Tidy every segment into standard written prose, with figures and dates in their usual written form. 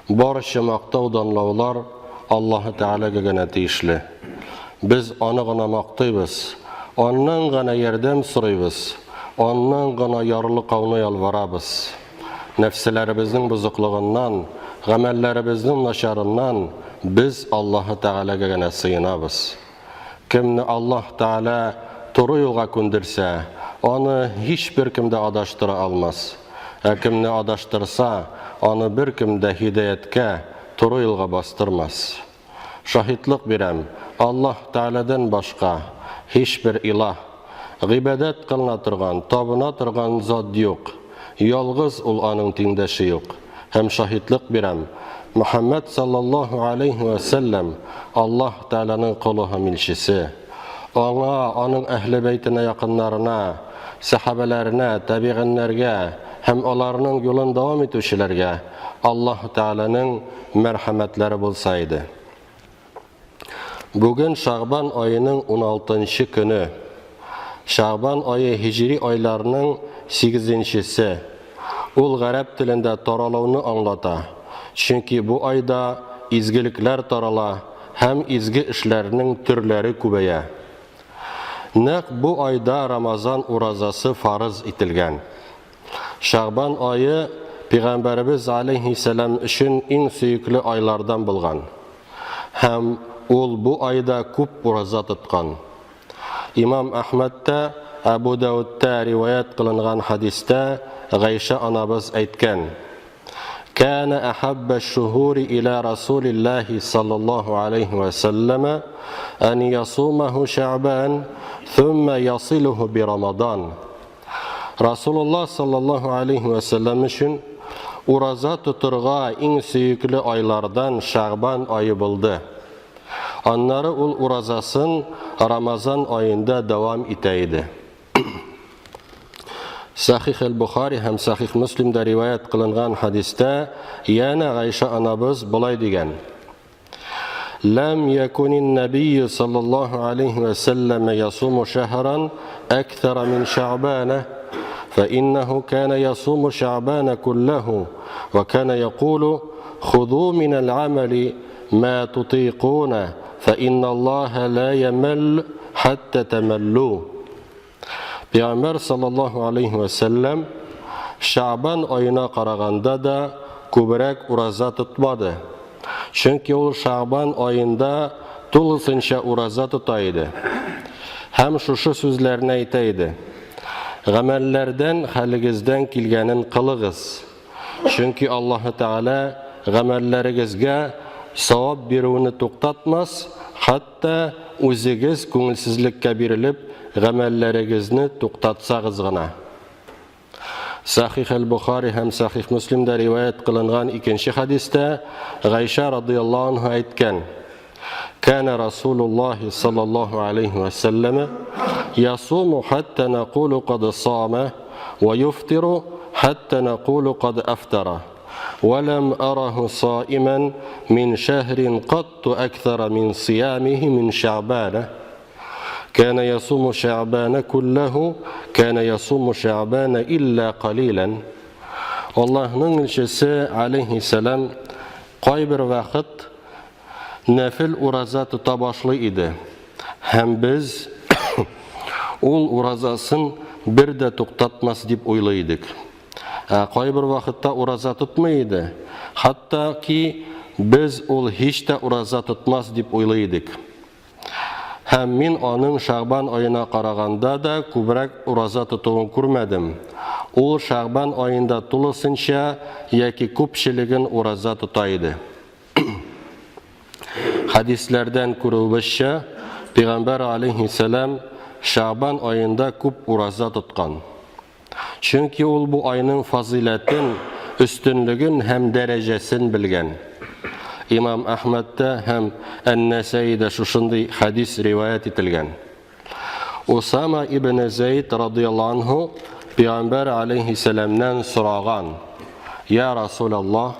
Барча мактау данлаулар Аллаһы Тәгаләгә генә тиешле. Без Аны гына мактыйбыз, Аннан гына ярдәм сорыйбыз, Аннан гына ярлыкауны ялварабыз. Нәфселәребезнең бозыклыгыннан, гамәлләребезнең начарыннан без Аллаһы Тәгаләгә генә сыенабыз. Кемне Аллаһ Тәгалә туры юлга күндерсә, аны һичбер кем дә адаштыра алмас. Ә кемне адаштырса, аны беркем дә һидаятькә, туры юлга бастырмас. Шаһитлык бирәм, Аллаһ Тәгаләдән башка һичбер илаһ, гыйбадәт кылына торган, табына торган зат юк. Ялгыз Ул, Аның тиңдәше юк. Һәм шаһитлык бирәм, Мөхәммәд саллаллаһу алейһи вә сәлләм Аллаһ Тәгаләнең колы һәм илчесе. Аңа, аның әһле бәйтенә якыннарына, сәхабәләренә, тәбигыннәргә һәм аларның юлын дәвам итүчеләргә Аллаһ Тәгаләнең мәрхәмәтләре булса иде. Бүген Шагбан аеның уналтынчы көне. Шагбан ае һиҗри айларының сигезенчесе. Ул гарәп телендә таралуны аңлата, чөнки бу айда изгелекләр тарала һәм изге эшләрнең төрләре күбәя. Нәкъ бу айда Рамазан уразасы фарыз ителгән. Шагбан ае Пәйгамбәребез алейһиссәлам өчен иң сөекле айлардан булган. Һәм ул бу айда күп ураза тоткан. Имам Әхмәдтә, Әбу Даудта риваять кылынган хәдистә Гайшә анабыз әйткән: Кана әхәббә шухури иля Расулиллаһи саллаллаһу алейһи вә сәлләмә ән ясумаһу Шәгъбан, thumма ясилуху би Рамадан. Расулулла саллаллаһу алейһи вә сәлләм өчен ураза тотырга иң сөекле айлардан Шәгъбан ае булды. Аннары ул уразасын Рамазан аенда дәвам итә иде. Сахих әл-Бухари һәм Сахих Муслимда риваять кылынган хәдистә янә Гайша анабыз болай дигән: Ләм якунин нәбийю саллаллаһу алейһи вә сәлләм ясуму шәһран әксәра мин шәгъбана, фәиннәһу кана ясуму шәгъбана куллаһу ва кана якулу хузу минәл амали ма тутыйкуна, фәинналлаһа ла ямәл хәтта тәмәллу. Пәйгамбәр саллаллаһу алейһи вә сәлләм Шәгъбан аена караганда да күбрәк ураза тотмады. Чөнки ул Шәгъбан аенда тулысынча ураза тота иде. Һәм шушы сүзләрне әйтә иде: Гамәлләрдән хәлегездән килгәнен кылыгыз. Чөнки Аллаһы Тәгалә гамәлләрегезгә савап бирүне туктатмас, хәтта үзегез күңелсезлеккә бирелеп, гамәлләрегезне туктатсагыз гына. Сахих әл-Бухари һәм Сахих Муслимда риваять кылынган икенче хәдистә Гайшә радыяллаһу анһа әйткән: Кана Расулуллаһи саллаллаһу алейһи вә сәлләмә ясуму хәтта нәкулу кад сама вә юфтиру хәтта нәкулу кад афтара. Вә ләм араһу саиман мин шәһрин катту әксәра мин сиямихи мин шәгъбана. Кана ясуму шәгъбана куллаһу, кана ясуму шәгъбана илля калилан. Аллаһның илчесе алейһиссәлам кайбер вакыт нәфел ураза тота башлый иде. Һәм без ул уразасын бер дә туктатмас дип уйлый идек. Ә кайбер вакытта ураза тотмый иде. Хәтта ки без ул һич тә ураза тотмас дип уйлый идек. Һәм мин аның Шәгъбан аена караганда да күбрәк ураза тотуын күрмәдем. Ул Шәгъбан аенда тулысынча яки күпчелеген ураза тота иде. Хәдисләрдән күрүебезчә, Пәйгамбәр алейһиссәлам Шәгъбан аенда күп ураза тоткан. Чөнки ул бу айның фазыйләтен, өстенлеген һәм дәрәҗәсен белгән. Имам Әхмәдтә һәм Ән-Нәсәидә шушындый хәдис риваять ителгән. Усама ибн Зәйд радыяллаһу анһу Пәйгамбәр алейһиссәламнән сораган: "Я Расулаллаһ,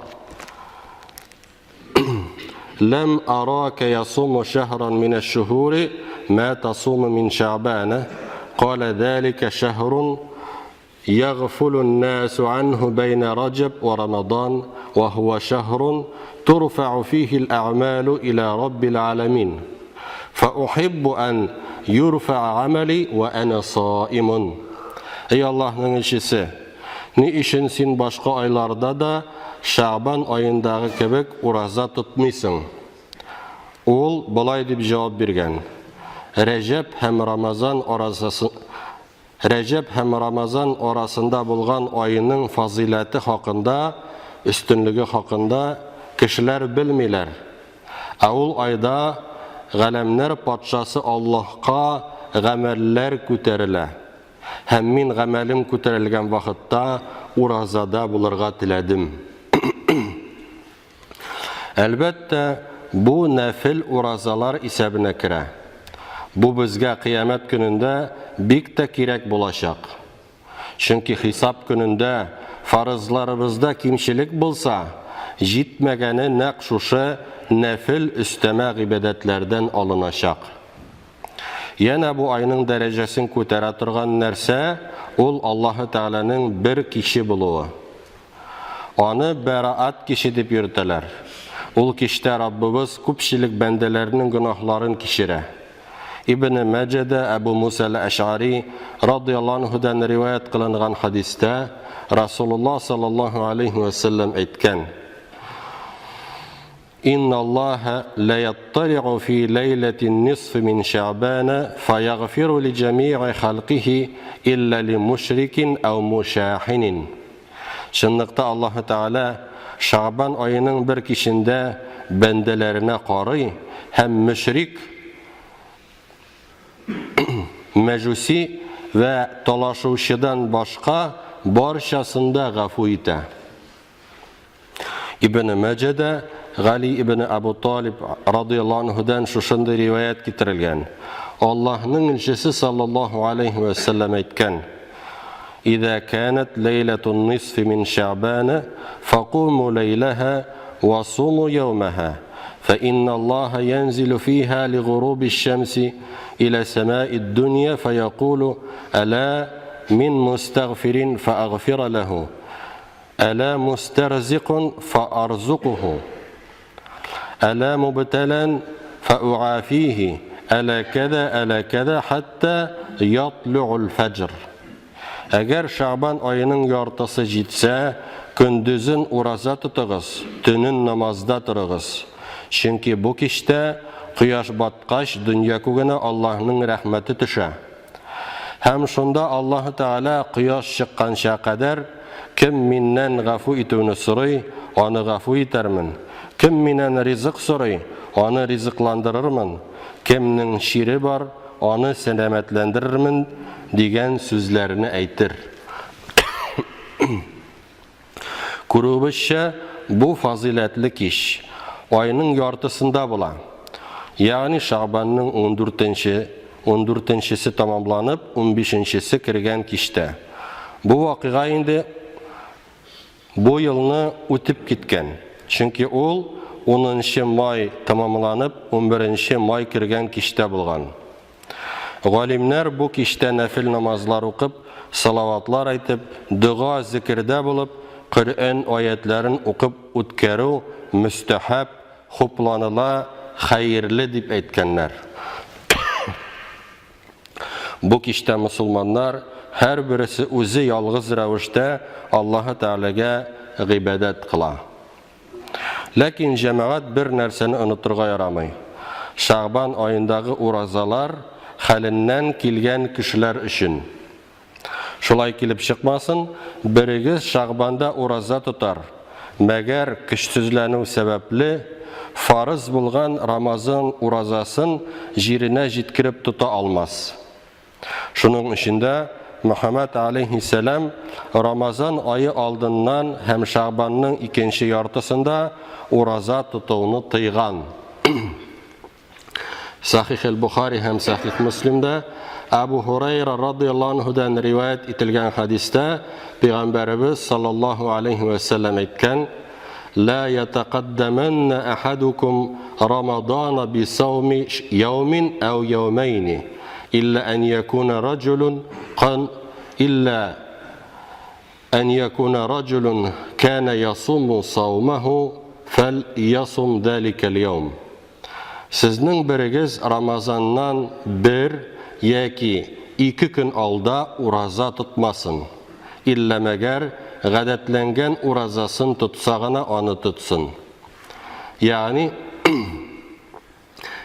Ләм арака ясуму шәһран минәш-шуһури ма тасуму мин шәгъбана, калә залика шәһрун ягъфулун насу анһу бәйнә раҗаб ва рамадан ва һуа шәһрун турфау фихил әгъмалу иля раббил галәмин. Фәухиббу ән юрфаа гамәли вә әнә саимун. Эй Аллаһның илчесе! Ни өчен син башка айларда да Шәгъбан аендагы кебек ураза тотмыйсың? Ул болай дип җавап биргән, Рәҗәб һәм Рамазан уразасы Рәҗәб һәм Рамазан арасында булган айның фазыйләте хакында, өстенлеге хакында кешеләр белмиләр. Ә ул айда Галәмнәр патшасы Аллаһка гамәлләр күтәрелә. Һәм мин гамәлем күтәрелгән вакытта уразада булырга теләдем. Әлбәттә, бу нәфел уразалар исәбенә керә. Бу безгә Кыямәт көнендә бик тә кирәк булачак. Чөнки хисап көнендә фарызларыбызда кимчелек булса, җитмәгәне нәкъ шушы нәфел өстәмә гыйбадәтләрдән алыначак. Янә бу айның дәрәҗәсен күтәрә торган нәрсә, ул Аллаһы Тәгаләнең бер киче булуы. Аны Бәраат киче дип йөртәләр. Ул кичтә Раббыбыз күпчелек бәндәләренең гөнаһларын кичерә. Ибне Мәҗәдә Әбу Муса әл-Әш'ари радыяллаһу анһудан риваять кылынган хәдистә Расулуллаһ саллаллаһу алейһи вә сәлләм әйткән: Инналлаһа ла яттали'у фи ләйләтин нисфи мин Шәгъбана фаягъфиру ли җәми'и халкихи илля ли мушрикин әү мушахинин. Чынлыкта Аллаһы Тәгалә Шәгъбан аеның бер кичендә бәндәләренә карый һәм мөшрик, мәҗүси вә талашучыдан башка барчасын да гафу итә. Ибн Мәҗәдә Гали ибн Абу Талиб радыяллаһу анһудан шушындый риваять китерелгән. Аллаһның илчесе саллаллаһу алейһи вә сәлләм әйткән: Иза канат ләйләтун нисфи мин Шәгъбан факуму ләйләһа ва суму яумаһа фа инналлаһа янзилу фиһа лигуруби шәмси иля сәмаид дөнья фаякулу әла мин мустагфирин фаагфира ләһу Әлә мустәрзикун фаарзукуху, әлә мубтәлән фауафихи, әлә кәзә, әлә кәзә хәтта ятлугул фәҗр. Әгәр Шәгъбан аеның яртысы җитсә, көндезен ураза тотыгыз, төнен намазда торыгыз. Чөнки бу кичтә, кояш баткач, дөнья күгенә Аллаһның рәхмәте төшә. Һәм шунда Аллаһы Тәгалә кояш чыкканча кадәр, Кем миннән гафу итүне сорый, аны гафу итәрмен. Кем миннән ризык сорый, аны ризыкландырырмын. Кемнең чире бар, аны сәламәтләндерермен, дигән сүзләрне әйтер. Күрүебезчә, бу фазыйләтле кич айның яртысында була. Ягъни Шәгъбанның ундүртенче, ундүртенчесе тәмамланып, унбишенчесе кергән кичтә. Бу вакыйга инде бу елны үтеп киткән. Чөнки ул унынчы май тәмамланып, унберенче май кергән кичтә булган. Галимнәр бу кичтә нәфел намазлар укып, салаватлар әйтеп, дога, зекердә булып, Коръән аятьләрен укып үткәрү мөстәхәб, хупланыла, хәерле дип әйткәннәр. Бу кичтә мосылманнар һәрбересе үзе ялгыз рәвештә Аллаһы Тәгаләгә гыйбадәт кыла. Ләкин, җәмәгать, бер нәрсәне онытырга ярамый. Шәгъбан аендагы уразалар хәленнән килгән кешеләр өчен. Шулай килеп чыкмасын, берегез шәгъбанда ураза тотар, мәгәр көчсезләнү сәбәпле, фарыз булган Рамазан уразасын җиренә җиткереп тота алмас. Шуның өчен дә Мөхәммәд аләйһиссәлам Рамазан ае алдыннан һәм Шәгъбанның икенче яртысында ураза тотуны тыйган. Сахих әл-Бухари һәм Сахих Муслимда Әбу Һурайра радыяллаһу анһудан риваять ителгән хәдистә Пәйгамбәребез саллаллаһу алейһи вә сәлләм әйткән: Ла ятакаддаманна ахадукум Рамадана бисауми яумин әу яумайни илля ан якуна раджулун кан илля Ән якуна раҗулун кана ясуму саумаху фәл-ясум заликәл яум. Сезнең берегез Рамазаннан бер яки ике көн алда ураза тотмасын, иллә мәгәр гадәтләнгән уразасын тотса гына аны тотсын. Ягъни,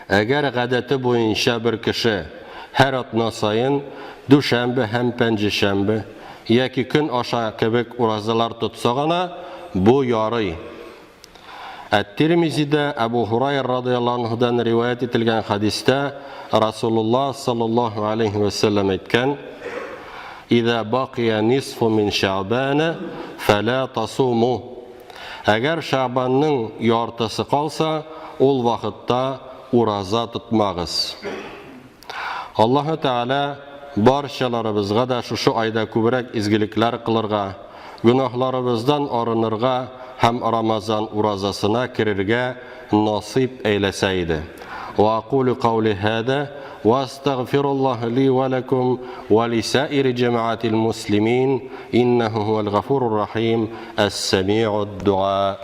Әгәр гадәте буенча бер кеше һәр атна саен дүшәмбе һәм пәнҗешәмбе яки көн аша кебек уразалар тотса гына, бу ярый. Әт-Тирмизидә Әбу Һурайр радыяллаһу анһудан риваять ителгән хәдистә Расулуллаһ саллаллаһу алейһи вә сәлләм әйткән, Иза бакия нисфу мин Шәгъбана фәлә тасуму. Әгәр Шәгъбанның яртысы калса, ул вакытта ураза тотмагыз. Аллаһы Тәгалә барчаларыбызга да шушы айда күбрәк изгелекләр кылырга, гөнаһларыбыздан арынырга һәм Рамазан уразасына керергә насыйп әйләсә иде. Ва акулю каули һада ва астагфируллаһа ли ва лакум ва лисаири җәмәгатил муслимин иннәһу һуәл гафурур рахим әс-сәмиуд дуа.